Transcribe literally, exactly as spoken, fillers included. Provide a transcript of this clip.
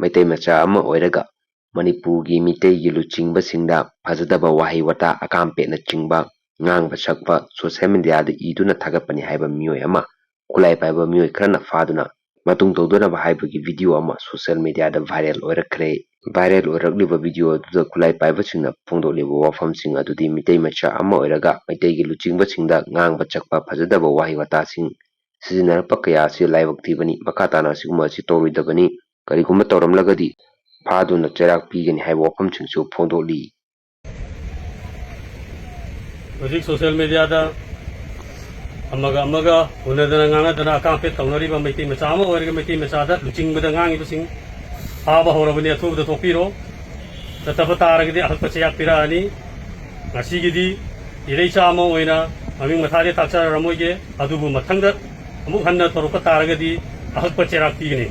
ꯃꯩꯇꯩ ꯃꯆꯥ ꯑꯃ ꯑꯣꯏꯔꯒ ꯃꯅꯤꯄꯨꯔꯒꯤ ꯃꯤꯇꯩꯒꯤ ꯂꯨꯆꯤꯡꯕꯁꯤꯡꯗ ꯐꯖꯗꯕ ꯋꯥꯍꯩ ꯋꯥꯇꯥ ꯑꯀꯥꯝꯄꯦꯠꯅꯆꯤꯡꯕ ꯉꯥꯡꯕ ꯁꯛꯄ ꯁꯣꯁꯤꯌꯦꯜ ꯃꯤꯗꯤꯌꯥꯗ ꯏꯗꯨꯅ ꯊꯥꯒꯠꯄꯅꯤ ꯍꯥꯏꯕ ꯃꯤꯑꯣꯏ ꯑꯃ ꯈꯨꯠꯂꯥꯏ ꯄꯥꯏꯕ ꯃꯤꯑꯣꯏ ꯈꯔꯅ ꯐꯥꯗꯨꯅ ꯃꯇꯨꯡ ꯇꯧꯗꯅꯕ ꯍꯥꯏꯕꯒꯤ ꯚꯤꯗꯤꯑꯣ ꯑꯃ ꯁꯣꯁꯤꯌꯦꯜ ꯃꯤꯗꯤꯌꯥꯗ ꯚꯥꯏꯔꯦꯜ ꯑꯣꯏꯔꯛꯈ꯭ꯔꯦ꯫ ꯚꯥꯏꯔꯦꯜ ꯑꯣꯏꯔꯛꯂꯤꯕ ꯚꯤꯗꯤꯑꯣ ꯑꯗꯨꯗ ꯈꯨꯠꯂꯥꯏ ꯄꯥꯏꯕꯁꯤꯡꯅ ꯐꯣꯡꯗꯣꯛꯂꯤꯕ ꯋꯥꯐꯝꯁꯤꯡ ꯑꯗꯨꯗꯤ ꯃꯤꯇꯩ ꯃꯆꯥ ꯑꯃ ꯑꯣꯏꯔꯒ ꯃꯩꯇꯩꯒꯤ ꯂꯨꯆꯤꯡꯕꯁꯤꯡꯗ ꯉꯥꯡꯕ ꯆꯛꯄ ꯐꯖꯗꯕ ꯋꯥꯍꯩ ꯋꯥꯇꯥꯁꯤꯡ ꯁꯤꯖꯤꯟꯅꯔꯛꯄ ꯀꯌꯥ ꯑꯁꯤ ꯂꯥꯏꯕꯛ ꯊꯤꯕꯅꯤ꯫ ꯃꯈꯥ ꯇꯥꯅ ꯑꯁꯤꯒꯨꯝꯕ ꯑꯁꯤ ꯇꯧꯔꯣꯏꯗꯕꯅꯤ꯫ ꯀꯔꯤꯒꯨꯝꯕ ꯇꯧꯔꯝꯂꯒꯗꯤ ꯐꯥꯗꯨꯅ ꯆꯩꯔꯥꯛ ꯄꯤꯒꯅꯤ ꯍꯥꯏꯕ ꯋꯥꯐꯝꯁꯤꯡꯁꯨ ꯐꯣꯡꯗꯣꯛꯂꯤ꯫ ꯍꯧꯖꯤꯛ ꯁꯣꯁꯤꯌꯦꯜ ꯃꯦꯗꯤꯌꯥꯗ ꯑꯃꯒ ꯑꯃꯒ ꯎꯅꯗꯅ ꯉꯥꯡꯅꯗꯅ ꯑꯀꯥꯝꯄꯦꯠ ꯇꯧꯅꯔꯤꯕ ꯃꯩꯇꯩ ꯃꯆꯥ ꯑꯃ ꯑꯣꯏꯔꯒ ꯃꯩꯇꯩ ꯃꯆꯥꯗ ꯂꯨꯆꯤꯡꯕꯗ ꯉꯥꯡꯉꯤꯕꯁꯤꯡ ꯐꯥꯕ ꯍꯧꯔꯕꯅꯤ꯫ ꯑꯊꯨꯕꯗ ꯊꯣꯛꯄꯤꯔꯣ꯫ ꯅꯠꯇꯕ ꯇꯥꯔꯒꯗꯤ ꯑꯍꯛꯄ ꯆꯩꯔꯥꯛ ꯄꯤꯔꯛꯑꯅꯤ꯫ ꯉꯁꯤꯒꯤꯗꯤ ꯏꯔꯩꯆꯥ ꯑꯃ ꯑꯣꯏꯅ ꯃꯃꯤꯡ ꯃꯊꯥꯗꯤ ꯇꯥꯛꯆꯔꯔꯃꯣꯏꯒꯦ, ꯑꯗꯨꯕꯨ ꯃꯊꯪꯗ ꯑꯃꯨꯛ ꯍꯟꯅ ꯇꯧꯔꯛꯄ ꯇꯥꯔꯒꯗꯤ ꯑꯍꯛꯄ ꯆꯩꯔꯥꯛ ꯄꯤꯒꯅꯤ꯫